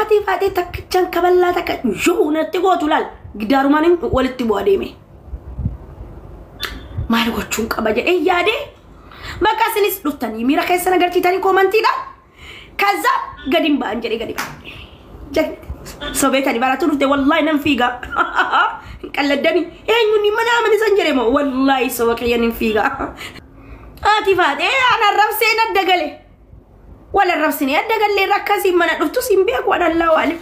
Haati faaxee takkichaan kaballaa takka yoo natti gootu laal gidaarumaan walitti bu'aa deeme. Maal gochuun qaba jedhee yaade bakka isinis dhuftanii miira keessan agarsiitanii koomantiidhaan kaza gadi hin ba'an jedhee gadi ba'an. Sobeetanii baratu dhufte wallaahi nan fiiga. Hin qalladdanii eenyuun mana amanisan jedhee moo wallaahi soba kiyyan hin fiiga. Haati faaxee an arrabseen adda gale. Wal arrabsinee adda gallee rakkasiin mana dhuftus hin beeku an allaa waalim.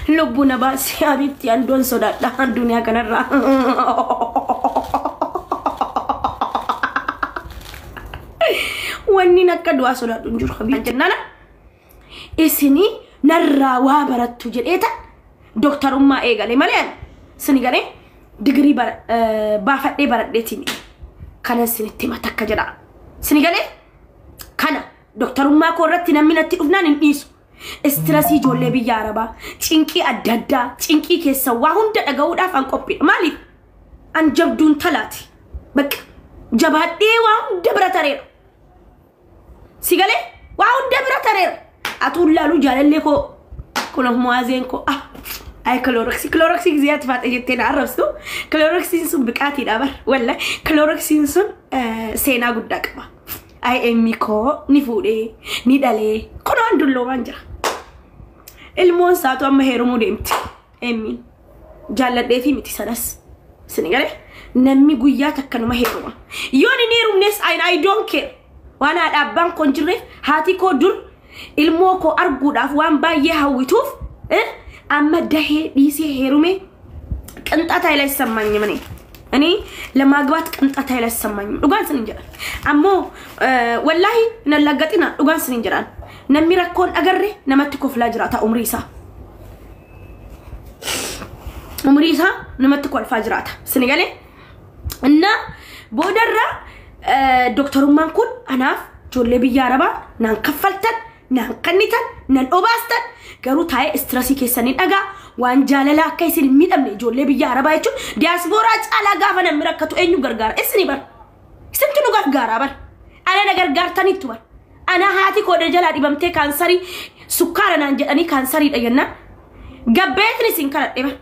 Lubbuu na baasee habiibti andoon sodaadha duniyaa kanarraa. Wanni akka du'aa sodaadhu hin jiru habiibti. Jennaan isinii narraa waa barattu jedheeta dooktarummaa eegale malee sini galee digirii baafadhee baradheetiin kana isinitti hima takka jedha. Sini galee kana dooktarummaa koo irratti namni natti dhufnaan hin dhiisu. Istirasii ijoollee biyya Arabaa, cinqii adda addaa, cinqii keessa waa hunda dhaga'uudhaaf an qophiidha. Maaliif? An jabduun talaati. Bakka jabaadhee waa hunda bira tareera. Si galee waa hunda bira tareera. Atuun laaluu jaalallee koo kun muwaazeen koo ah ay kilooroksii kilooroksii giziyaatti faaxee jettee na arrabstu kilooroksiin sun biqaatiidha bar walla kilooroksiin sun seenaa guddaa qaba. Ay emmi koo ni fuudhee ni dhalee kunoo dulloomaan jira. Ilmoon isaatu amma heerumuu deemti emmiin jaalladhee fi miti sanas. Sini galee namni guyyaa takka numa heeruma. Yoon hin heerumnes I don't care. Waan haadha abbaan koo hin jirreef haati koo dur ilmoo koo arguudhaaf waan baay'ee hawwituuf amma dahee dhiisee heerume ቅንጣት ኃይል አይሰማኝም። እኔ እኔ ለማግባት ቅንጣት ኃይል አይሰማኝም። dhugaan sin jedhan ammoo wallaahi nallaggaxina dhugaan sin jedhan namni rakkoon agarre namatti koflaa jiraata umrii isaa umrii isaa namatti kolfaa jiraata sin galee እና boodarra dooktarummaan kun anaaf ijoollee biyya Arabaa naan kaffaltan naan kennitan naan obaastan garuu taa'ee istirasii keessanii dhagaa waan jaalala akka isin hin miidhamne ijoollee biyya Arabaa jechuun diyaaspooraa caalaa gaafa namni rakkatu eenyu gargaara isini bar isintu nu gargaara bar ana na gargaartaniittu bar ana haati koo jalaa dhibamtee kaansarii sukkaara naan jedhanii kaansariidha jennaan gabbeetni isin kadhadhe bar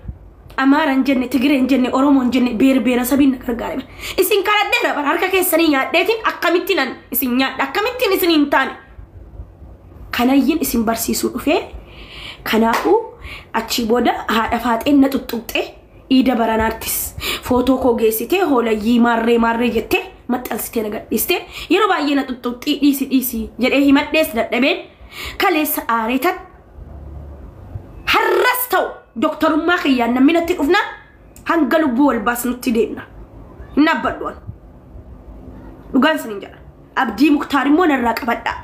Amaara hin jenne Tigiree hin jenne Oromoo hin jenne beer beera sabiin na gargaare bar isin kadhadheera bar harka keessanii nyaadheetiin akkamittiin an isin nyaadha akkamittiin isin hin taane kanayyin isin barsiisuu dhufee kanaafuu achi booda haadha faaxeen na xuxuqxee iida baranaattis footoo koo geessitee hoolayyii maarree maarree jettee maxxansitee na gadhiistee yeroo baay'ee na xuxuqxii dhiisi dhiisi jedhee himadhees dadhabeen kaleessa aareetan har'as ta'u dooktarummaa kiyyaan namni natti dhufnaan hanga lubbuu wal baasnutti deemna. Hin dhaabbadhu an. Dhugaan sin hin jedha. Abdii Muktaar immoo narraa qabadhaa.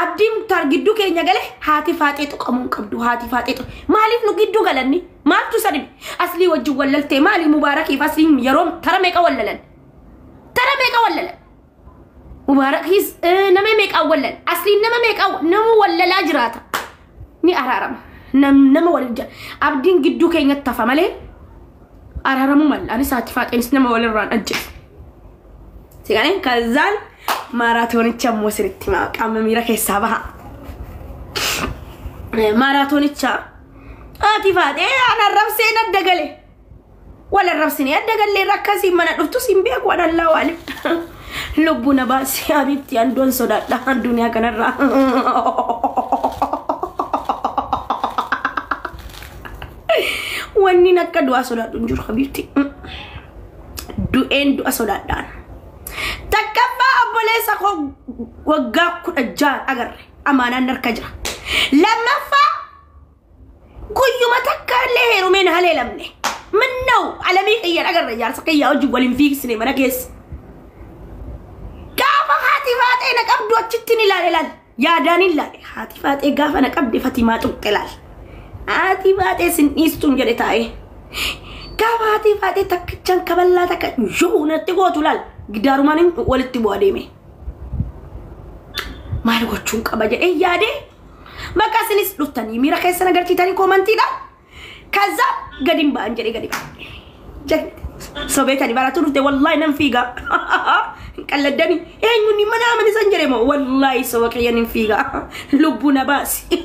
Abdii Muktaar gidduu keenya gale haati faaxee tuqamuu hin qabdu haati faaxee tuq maaliif nu gidduu galanni maaltu isa dhibe aslii wajjin wallaltee maali Mubaarakiif asliin yeroo tara meeqa wallalan tara meeqa wallalan Mubaarakiis nama meeqa wallan asliin nama meeqa nama wallalaa jiraata ni araarama nama waliif jira abdiin gidduu keenyatti hafa malee araaramuu malla anis haati faaxeenis nama walirraan ajjeesu. Sigaleen kazaan maaraatoonicha immoo sirriitti qaama miira keessaa baha. Maaraatoonicha haati faaxee an arrabseen adda gale. Wal arrabsinee adda gallee rakkasiin mana dhuftus hin beeku an allaa waalim. Lubbuu na baasee habiibti andoon sodaadha duniyaa kanarraa. Wanni akka du'aa sodaadhu hin jiru habiibti. Du'een du'a sodaadhaan. Takkaffaa obboleessa koo waggaa 16 agarre amaanaan harka jira. Lammaffaa guyyuma takka illee heerumeen haleelamne. Minnau alamii qiyyan agarre jaarsa qiyyaa wajjin waliin fiigsine mana keessa. Gaafa haati faaxee na qabdu achitti ni ilaale laal. Yaadaan hin ilaale haati faaxee gaafa na qabde Fatimaa tuqxe laal. Haati faaxee sin dhiistuun jedhe taa'ee. Gaafa haati faaxee takkichaan kaballaa takka yoo natti gootu laal. Gidaarumaan walitti bu'aa deeme. Maal gochuun qaba jedhee yaade bakka isinis dhuftanii miira keessan agarsiitanii koomantiidhaan kaza gadi hin ba'an jedhee gadi ba'an. Sobeetanii baratu dhufte wallaahi nan fiiga. Hin qalladdanii eenyuun mana amanisan jedhee moo wallaahi soba kiyyan hin fiiga. Lubbuu na baasi.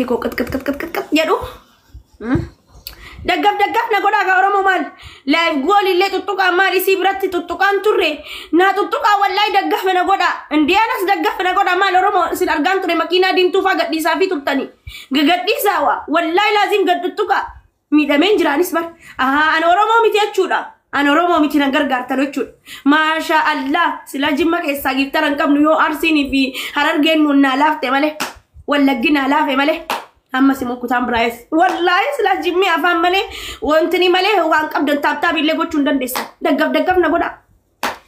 Lafee koo qixqixqixqixqix jedhu. Daggaf daggaf na godhaa gaa Oromoo maal? Live goal illee tuttuqaa maal isii biratti tuttuqaan turre naa tuttuqaa wallaahi daggaf na godhaa. Indii anas daggaf na godhaa maal Oromoo isin argaan ture makiinaa diimtuu faa gadhiisaa fi turtanii. Gadhiisaa waa wallaahi laazim gad tuttuqaa. Miidhameen jiraanis bar. Ahaa ana Oromoo miti jechuudha. Ana Oromoo miti nan gargaartan jechuudha. Maasha Allah silaa Jimma keessaa giiftara hin qabnu yoo Arsiinii fi Harargeen nuun naa laafte malee. Wallaggi naa laafe malee. Ammas immoo kutaan biraayes. Wallaahi silaa jimmi afaan malee wantini malee waan qabdan taaptaap illee gochuu hin dandeessan. Daggaf daggaf na godha.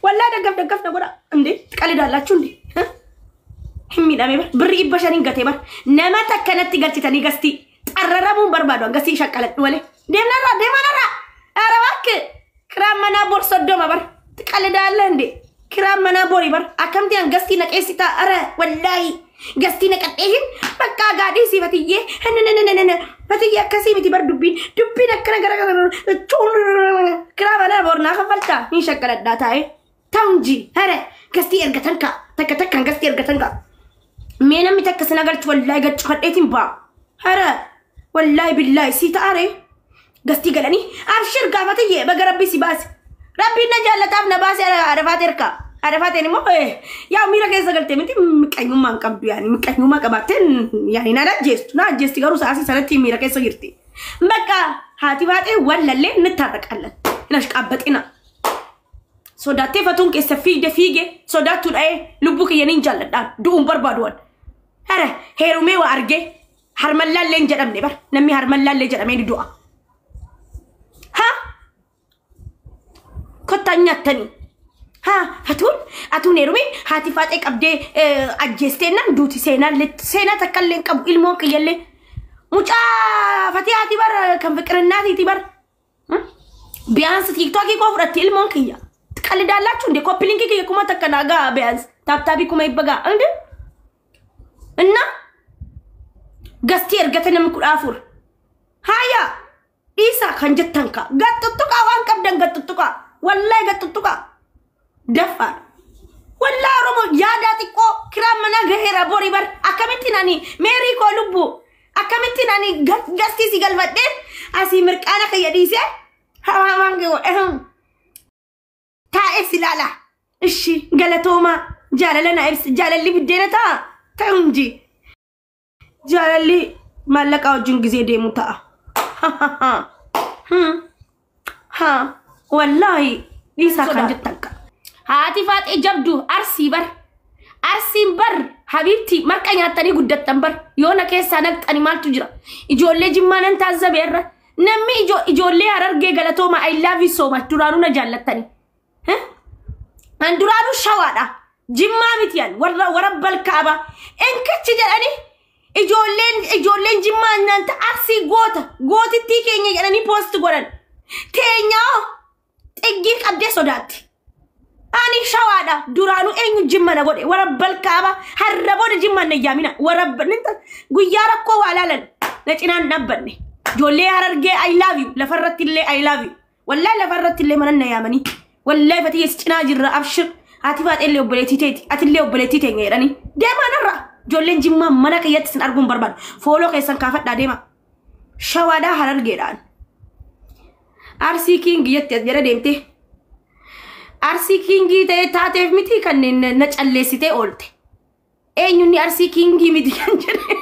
Wallaahi daggaf daggaf na godha. Indee qalidaallaachuu indee. Hin miidhame bar. Birri 500 gatee bar. Nama takka natti galchitanii gastii. Xarraramuun barbaadu gastii shaqqaladhu malee. Deemnarraa deemanarraa. ኧረ እባክህ kiraan manaa bor 30 bar. Qalidaallee indee. Kiraan manaa bori bar. Akkamti an gastii naqeessitaa? ኧረ wallaahi. Gastii naqadheehin bakka gaadhiisii fatiyyee nanananana fatiyyee akkasii miti bar dubbiin dubbiin akkana gara gara kiraa manaa bornaa kaffaltaa hin shaqqaladhaa taa'ee ta'unji hare gastii ergatan ka takka takkaan gastii ergatan ka mee namni takka sin agarchu wallaahi gaccifadheetiin ba'a hare wallaahi billaahi sii ta'are gastii galanii abshir gaafatiyyee baga rabbii si baase rabbiin na jaallataaf na baase arafaat erka Haadha faateen immoo yaa miira keessa galtee miti miqanyummaa hin qabdu yaani miqanyummaa qabaattee yaani na ajjeestu na ajjeesti garuu sa'aatii sanatti miira keessa jirti. Bakka haati faaxee wallallee nittaarraqallan hin ashqaabbaxina. Sodaattee fatuun keessa fiigde fiige sodaattuu dha'ee lubbuu kiyya niin jaalladhaan du'uun barbaaduwan. Hara heerumee waa argee harmallaallee hin jedhamne bar namni harmallaallee jedhamee ni du'a. Ha kottaan nyaattanii. Ha fatuun atuun heerumee haati faaxee qabdee ajjeesteennan duuti seenaallee seenaa takka illee hin qabu ilmoon kiyyallee. Mucaa fatee haati bar kan fiqirinnaatiiti bar. Biyaansi tiiktookii koo fudhatti ilmoon kiyya. ትቀልዳላችሁ እንዴ? ኮፒ ሊንክ ኩማ ተከናጋ ቢያንስ ታብታቢ ኩማ ይበጋ እንዴ እና ገስቲ ergate namni 14 haya dhiisaa kan jettan ka gaxxuttuqaa waan qabdan gaxxuttuqaa wallahi gaxxuttuqaa daffaadha wallaa oromoo yaadaa xiqqoo kiraan manaa gaheera borii bar akkamittiin ani meerii koo lubbuu akkamittiin ani gastii si galfadheen asii mirqaana kiyya dhiisee hamaan taa'ee si ilaala. Ishi galatoomaa jaalala na ibsi jaalalli biddeena ta'a ta'u inji jaalalli maallaqaa wajjin gizee deemu ta'a. Ha wallaahi dhiisaa kan jettan ka. Haati faaxee jabdu arsii bar arsiin bar habiibti marqa nyaattanii guddattan bar yoona keessaa naqxani maaltu jira ijoollee jimmaa nan taazzabe irra namni ijoollee harargee galatooma I love you so much duraanuu na jaallattanii. An duraanuu shawaadha. Jimmaa miti yan warra warabbal kaaba. Enkichi jedhanii ijoolleen jimmaa nanta arsii goota gootittii keenya jedhanii poost godhan. Teenyaa xiggii qabdee sodaatti. Ani shawaadha. Duraanuu eenyu jimma na godhe warabbal kaaba har'a booda jimma na yaamina warabba guyyaa rakkoo waa laalan na cinaan dhaabbanne. Ijoollee harargee I love you lafarratti illee I love you. Wallaahi lafarratti illee mana na yaamanii. Wallahi fatiyya si cinaa jirra abshir ati faaxee obboleettii teeti atillee obboleettii teenya jedhanii deemaa narra ijoolleen jimmaa mana kiyyatti sin arguun barbaadu fooloo keessan kaafadhaa deema shawaadhaa harargeedhaan arsii kiingii jetti as jala deemte arsii kiingii ta'ee taateef miti kanneen na calleessitee oolte eenyunni arsii kiingii miti kan jedhe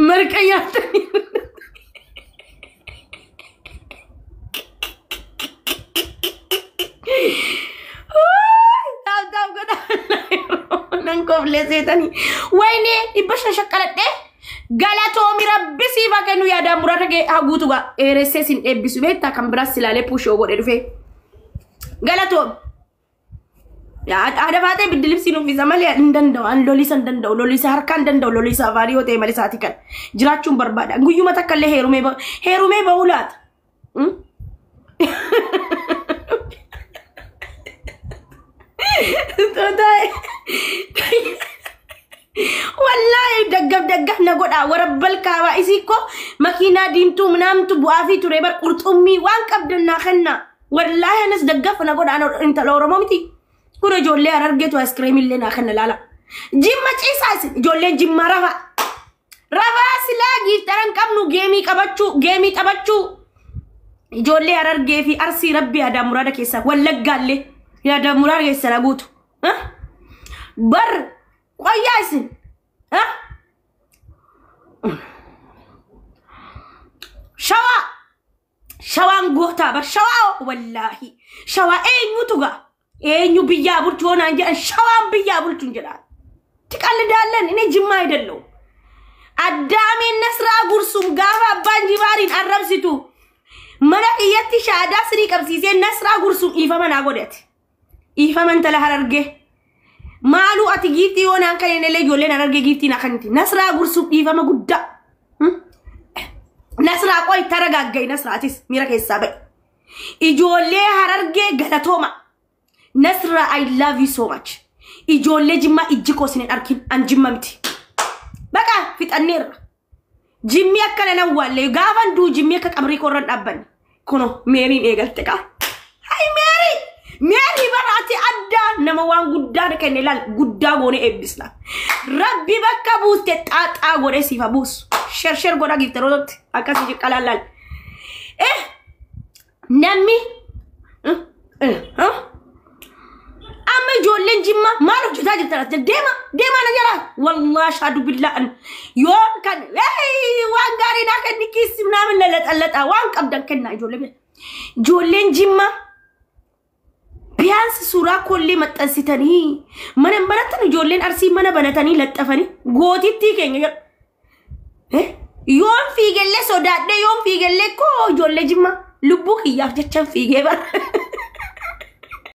marqa nyaatanii nan koflee seetanii wayne 500 shaqqaladhee galatoomi rabbi siif haa kennu yaadaan muraasa kee haa guutu gaa dheeressee sin eebbisu beektaa kan biraas ilaalee puushoo godhe dhufee galatoomi. Haadha faatee biddilibsiin uffisa malee hin danda'u an lolisa hin danda'u lolisa harkaa hin danda'u lolisa afaanii yoo ta'e malee isaatii kan jiraachuun barbaada guyyuma takka illee heerumee bahuu laata. Wallahi daggaf daggaf na godha warabbal kaabaa isii ko makiinaa diimtuu minaamtu bu'aa fi ture bar qurxummii waan qabdan naa kenna wallahi anas daggaf na godha intala oromoo miti kun ijoollee harargeetu ayiskiriimii illee naa kenna laala jimma ciisaa isin ijoolleen jimmaa rafa rafaa silaa giiftaran qabnu geemii qabachuu geemii taphachuu ijoollee harargee fi arsii rabbi yaadaa muraada keessaa wallaggaallee yaada muraada keessa na guutu bar qoyyaa isin shawaa shawaan gootaa bar shawaa wallaahi shawaa eenyutu gaa eenyu biyyaa bulchu hoonaan jedhan shawaan biyyaa bulchuun jedhaan ትቀልዳለን እኔ ጅማ አይደለሁም አዳሜን ነስራ ጉርሱም gaafa abbaan jibaariin arrabsitu mana kiyyatti shaadaa sirii qabsiisee nasraa gursum dhiifama naa godhate dhiifama intala harargee maaluu ati giiftii yoo naan kan illee ijoolleen harargee giiftii naa kanti nasraa gursum dhiifama guddaa nasraa qoy taragaagga'i nasraatis miira keessaa ba'e ijoollee harargee galatooma nasraa I love you so much ijoollee jimmaa ijji koo isin hin arkin an jimma miti baqa fixanneerra jimmi akkana nan waalle gaafan duu jimmi akka qabrii koorran dhaabbanne kuno meeriin eegalte qaa hay meerii meerii baraati addaa nama waan guddaa kenne laal guddaa goone eebbisna rabbi bakka buuste xaaxaa godhee siif haa buusu sheer sheer godhaa giiftarootatti akkasii jiqqalaan laal Namni amma ijoolleen Jimmaa maal hojjetaa jirtan as deema deemaa na jalaa. Wallaa shaadu billaa, yoo kan waan gaarii naa kenni kiissi naamin lalaxallaxaa waan qabdan kennaa ijoollee bira. Ijoolleen Jimmaa biyaansi suuraa koollee maxxansitanii mana hin banatan. Ijoolleen Arsii mana banatanii laxxafanii gootittii keenya jedhu. Yoon fiigellee sodaadhee, yoon fiigellee koo ijoollee Jimmaa lubbuu kiyyaaf jechan fiigee bara.